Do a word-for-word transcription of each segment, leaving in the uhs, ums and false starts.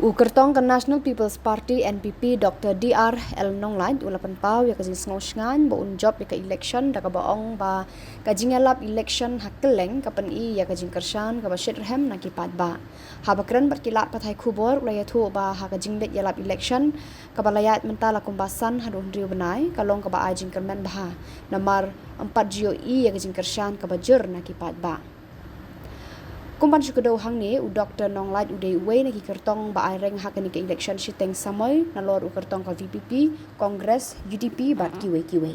U kyrtong ka National People's Party, N P P, Doctor D R L Nonglait, u la pynpaw ïa ka jingsngew shngaiñ ba un jop ïa ka election da kaba ong ba ka jingïalap election ha kylleng ka pyni ïa ka jingkyrshan kaba shit rhem na ki paidbah. Haba kren bad ki lad pathai khubor, u la ïathuh ba ha ka jingleit ïalap election kaba la ïaid mynta la kumba san haduh hynriew bnai, ka long kaba ai jingkyrmen bha namar ym pat ju ïohi ïa ka jingkyrshan kaba jur na ki paidbah. Kum ban shu kdew hangne, u Doctor Nonglait u dei uwei na ki kyrtong ba ai reng ha kane ka election shiteng samoi nalor u kyrtong ka V P P, Congress, U D P bad kiwei kiwei.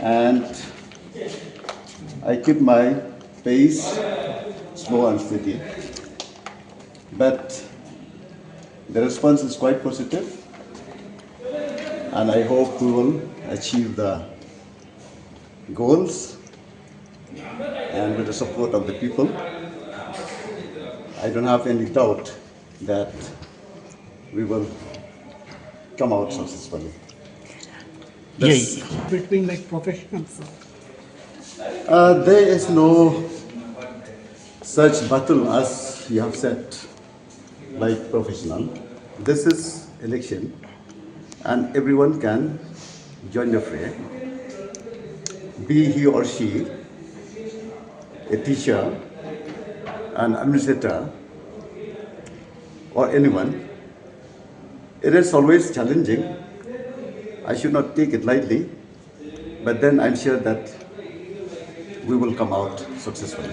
And I keep my pace slow and steady. But the response is quite positive, and I hope we will achieve the goals and with the support of the people. I don't have any doubt that we will come out successfully. Yes. Between like professionals. Uh, there is no such battle as you have said, like professional. This is election, and everyone can join the fray, be he or she a teacher, an administrator, or anyone. It is always challenging. I should not take it lightly, but then I'm sure that we will come out successfully.